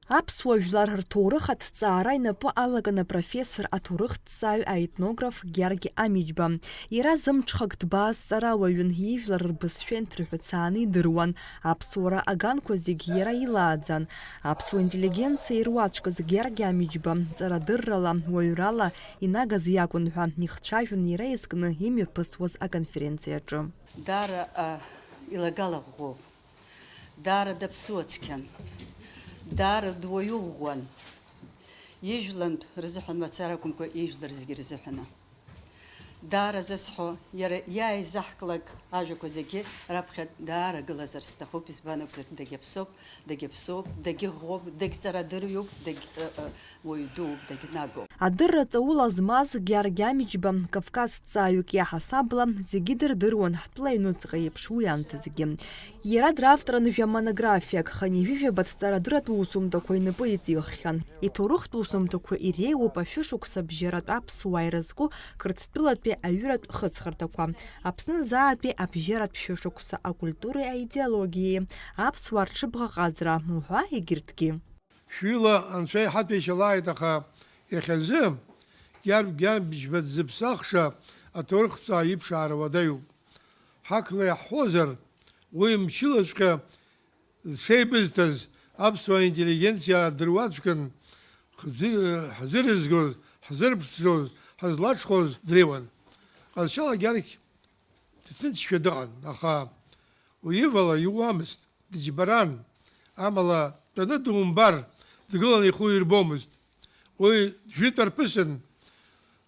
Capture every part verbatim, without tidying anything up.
Аԥсуа жәлар рҭоурых аҭҵаара инапы алакын апрофессор, аҭоурыхҭҵааҩ, аетнограф Гьаргь Амиџьба. Иара зымҽхак ҭбаа зҵарауаҩын, ижәлар рбызшәа инҭырҳәыцааны идыруан. Аԥсуара аганқәа зегь иара илааӡан. Аԥсуа интеллигенциа ируаӡәкыз Гьаргь Амиџьба ҵарадыррала, уаҩрала инагаз иакәын ҳәа ихцәажәон иара изкны имҩаԥысуаз аконференциаҿы. Даара, а, илагала ӷәӷәоуп. Даара даԥсуа цқьан. Даара дуаҩы ӷәӷәан. Ижәлантә рзыҳәан мацара акәымкәа, ижәлар зегьы рзыҳәаны. Даара зысҳәо, иара иааизаҳклак ажәақәа зегьы раԥхьа даара гылазар сҭахуп, избан акәзар, дагьаԥсоуп, дагьаԥсоуп, дагьыӷәӷәоуп, дагьҵарадырҩуп, дагь-, ы, ы, уаҩ дууп, дагьнагоуп. Адырра ҵаула змаз Гьаргь Амиџьба, Кавказ ҭҵааҩык иаҳасабала, зегьы дырдыруан ҳтәыла аҩнуҵҟа еиԥш уи анҭыҵгьы. Иара дравторын жәа монографиак, хынҩажәижәаба ҭҵаарадырратә усумҭақәа инапы иҵиххьан. Иҭоурыхтә усумҭақәа иреиуоуп ашәышықәса абжьаратә аԥсуаа ирызку Қырҭтәылатәи аҩыратә хыҵхырҭақәа, Аԥсны азаатәи абжьаратә шәышықәса, акультуреи аидеологиеи, аԥсуаа рҽыбӷаҟазара уҳәа егьырҭгьы. Шәҩыла анцәа иҳаҭәеишьалааит, аха иахьазы Гьаргь Амиџьба дзыԥсахша аҭоурыхҭҵааҩ иԥшаара уадаҩуп. Ҳақла иаҳҳәозар, уи мчылаҵәҟьа зҽеибызҭаз аԥсуа интеллигенциа дыруаӡәкын, хзы-, ҳзырызгоз, ҳзырԥшӡоз, ҳазлаҽхәоз дреиуан. Ҟазшьала Гьаргь дҭынчшәа дыҟан, аха уи ивала иууамызт, дыџьбаран, амала дтәаны думбар, дгыланы ихәы ирбомызт. Уи жәытә арԥысын,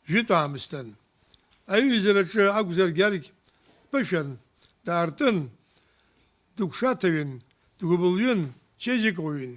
жәытә аамысҭан. Аиҩызараҿы акәзар, Гьаргь ԥышәан, даартын, дыгәшаҭаҩын, дгәыбылҩын, чеиџьыкауаҩын.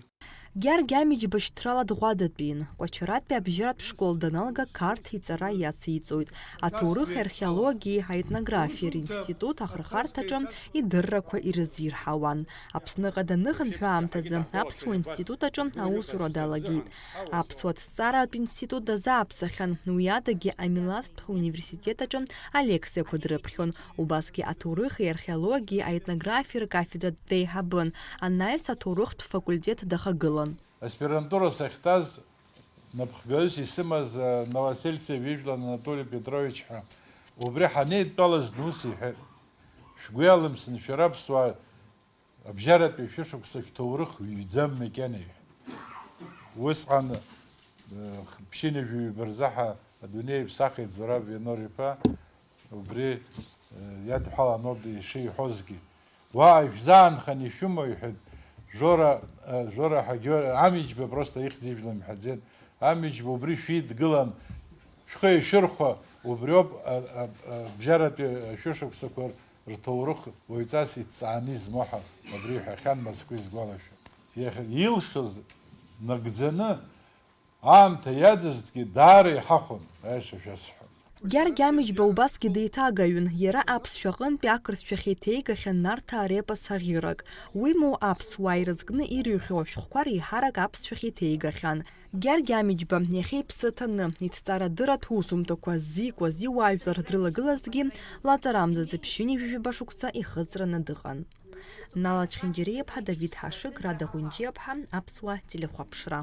Гьаргь Амиџьба шьҭрала дӷәадатәин. Кәачаратәи абжьаратә школ даналга, Қарҭ иҵара иациҵоит. Аҭоурых, археологиеи аетнографиеи ринститут ахырхарҭаҿы идыррақәа ирызирҳауан. Аԥсныҟа даныхынҳәы аамҭазы Аԥсуа институт аҿы аусура далагеит. Аԥсуа ҭҵааратә институт дазааԥсахьан, уи адагьы амилаҭтә университет аҿы алекциақәа дрыԥхьон. Убасгьы аҭоурыхи археологиеи аетнографиеи ркафедра деиҳабын, анаҩс аҭоурыхтә факультет дахагылан. Аспирантура сахьҭаз, напхгаҩыс исымаз, а, Новосельцев ижәлан Анатоли Петрович ҳәа, убри ҳанеидтәалаз, ус иҳәеит, шәгәы иалымсын, шәара аԥсуаа абжьаратәи шәышықәса шәҭоурых ҩӡам макьана, иҳәеит. Усҟан, э, ԥшьынҩажәи ҩба рзаҳа адунеи иԥсахит Зураб Венор-иԥа, убри, э, иадҳәалан ауп ишиҳәозгьы. Уа, ишәзаанхан ишәымоу, иҳәеит, Жора, э, Жора ҳәа Геор-, Амиџьба, просто ихьӡ-ижәла мҳәаӡеит. Амиџьба убри шәидгылан, шәхы ишәырхәа, убриоуп, а, а, а, абжьаратәи ашәышықәсақәа рҭоурых уаҩҵас иҭҵааны измоу ҳәа абри иҳәахьан, мызкы исгәалашәом. Иахьа илшоз нагӡаны аамҭа иаӡызҭгьы даара иҳахәон, аиаша шәасҳәап. Гьаргь Амиџьба убасгьы деиҭагаҩын, иара аԥсшәа аҟынтәи ақырҭшәахь иҭеигахьан Нарҭаа репос аӷьырак. Уимоу, аԥсуаа ирызкны ирыҩхьоу ашәҟәқәа реиҳарак аԥсшәахь иҭеигахьан. Гьаргь Амиџьба иахьа иԥсы ҭаны, иҭҵаарадырратә усумҭақәа ззикуаз иуаажәлар дрылагылазҭгьы, лаҵарамзазы ԥшьынҩажәи жәаба шықәса ихыҵраны дыҟан. Нала Чхинџьариаԥҳа, Давид Ҳашыг, Рада Ӷәынџьиаԥҳа, Аԥсуа телехәаԥшра.